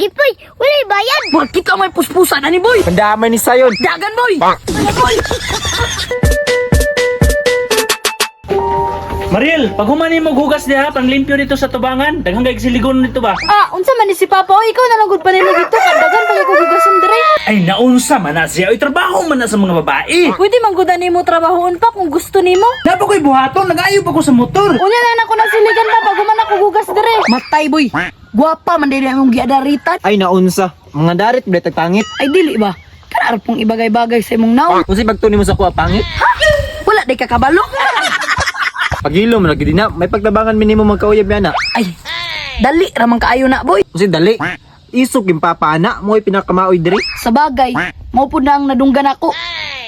Lagi poy, walay bayad. Murag kita may puspusan ani, boy. Pandamay ni sayon. Dagan, boy. Dagan, boy. Mariel, pag humani mo hugas diha, panglimpyo dito sa tubangan, daghang kay siligon dito ba? Ah, unsa man ni si Papa? Oy, ikaw na lang gud panilo dito kay daghan pa kay kog hugason dire. Ay naunsa man na siya, oy trabaho man na sa mga babae. Pwede man gud nimo trabahoon pa kung gusto nimo. Dapat ko'y buhaton, nag-ayo pa ko sa motor. Unya na nako na siligan pa pag human ako hugas dire. Matay, boy. Guwapa man dili among giadaritan. Ay naunsa. Mga darit bre tagpangit. Ay dili ba? Kanar pong ibagay-bagay sa imong naong. Unsay pagtuni mo sa kuha pangit? Wala day kakabalo. Pagilom lagi din na, may pagtabangan minimo magkauyab yana. Ay, dali ramang kaayo na, boy. Unsay dali? Isog yung papa ana, mo'y pinakamaoy diri. Sa bagay, mao pud na ang nadunggan ako.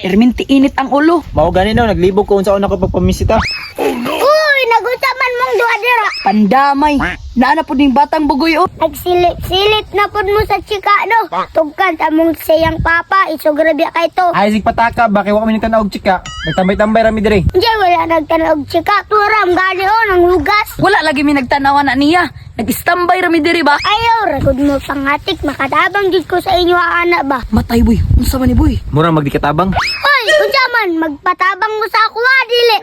Perminti init ang ulo. Mao gani no, naglibog ko unsa una ko pagpamisita. Uy, nagunsa man mong duha dira. Pandamay. Naa na pud ning batang bugoy oh. Nagsilip-silip na pud mo sa chika no. Tugkan sa mong siyang papa, isugrabi kay to. Ay sig pataka ba kay wa kami nagtan-aw og chika. Nagtambay-tambay ra mi diri. Diyan wala nagtanaw og chika, turam gani oh nang hugas. Wala lagi mi nagtanawa na niya. Nag-standby ra mi diri ba? Ayaw, ragod mo pangatik, makatabang jud ko sa inyo anak ba. Matay, boy. Unsa man ni, boy? Mura magdikatabang. Hoy, unsa man magpatabang mo sa ako ah, dili.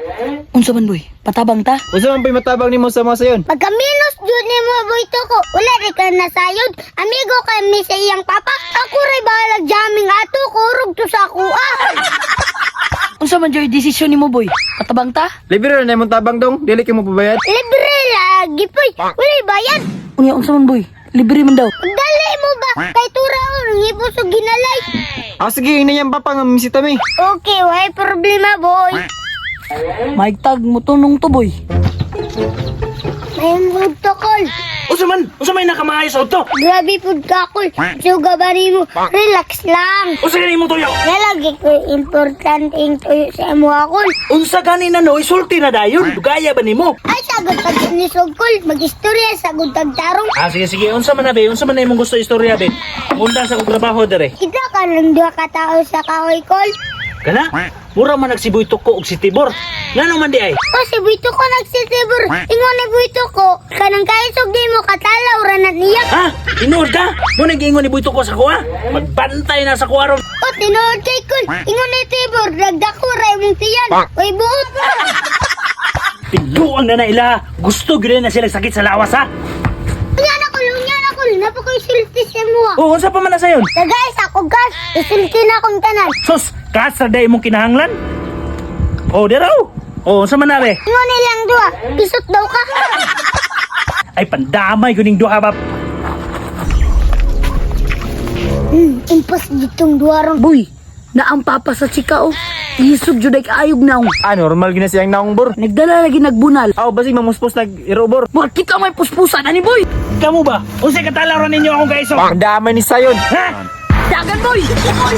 Unsa man, boy? Patabang ta? Unsa man pa'y matabang nimo sa mga sayon? Pagka-minus jud nimo boy ko, wala rin ka nasayod. Amigo kami sa iyang papa, ako ray bahalag jamming ato, kurog to sa ako ah. Unsa man joy desisyon nimo, boy? Patabang ta? Libre ra na imong tabang dong, dili kay mo pabayad. Libre lagi poy, walay bayad. Unya unsa man, boy? Libre man daw. Dali mo ba? Kay tura o, nangipos og ginalay. Ah sige, ina yang papa nga misita mi. Okay, walay problema boy. Maigtag mo tunong to, boy. May mood to kol. Unsa man? Unsa may nakamaayos sa to? Grabe pud ka kol. Suga ba nimo? Relax lang. Unsa gani imong tuyo? Nalagi ko importante ang tuyo sa imo akol. Unsa gani na no, isulti na dayon. Dugaya ba nimo? Ay, sagot pag sinisog kol. Mag-istorya, sagot tagtarong. Ah, sige sige, unsa man na be? Unsa man na imong gusto istorya be? Unda sa kong trabaho dire. Kita ka lang duha ka tao sa kahoy kol. Kana? Mura man nagsiboy ko og si Tibor. Ngano man di ay? O si Buito ko nagsisibor. Ingon ni Buito ko, kanang kaisog di mo katalaw ranat niya. Ha? Tinuod ka? Mo nag-ingon ni Boy ko sa kuha? Magbantay na sa kuha ron. O tinuod kay kol. Ingon ni Tibor, nagdako ra imong tiyan. Oy buot. Tinuang na na ila. Gusto gyud na sila sakit sa lawas ha. Unya na kol, unya na kol. Napakoy sulti sa mo. Oo, unsa pa man na sayon? Tagay sa ako gas, isulti na akong tanan. Sus, kasa day imong kinahanglan? Oh, diraw. Oh, unsa man na be? Ingon nilang duha, pisot daw ka. Ay pandamay guning duha ba. Impas ditong duha ron. Boy, na ang papa sa chika oh. Isog jud ay kaayog naong. Ah normal gina siyang naong bor. Nagdala lagi nagbunal. Aw basig mamuspos nag irobor. Murag kita may puspusan ani, boy. Kamu ba? Unsa katalaw ra ninyo akong kaisog? Pandamay ni sayon. Ha? Dagan, boy. Boy.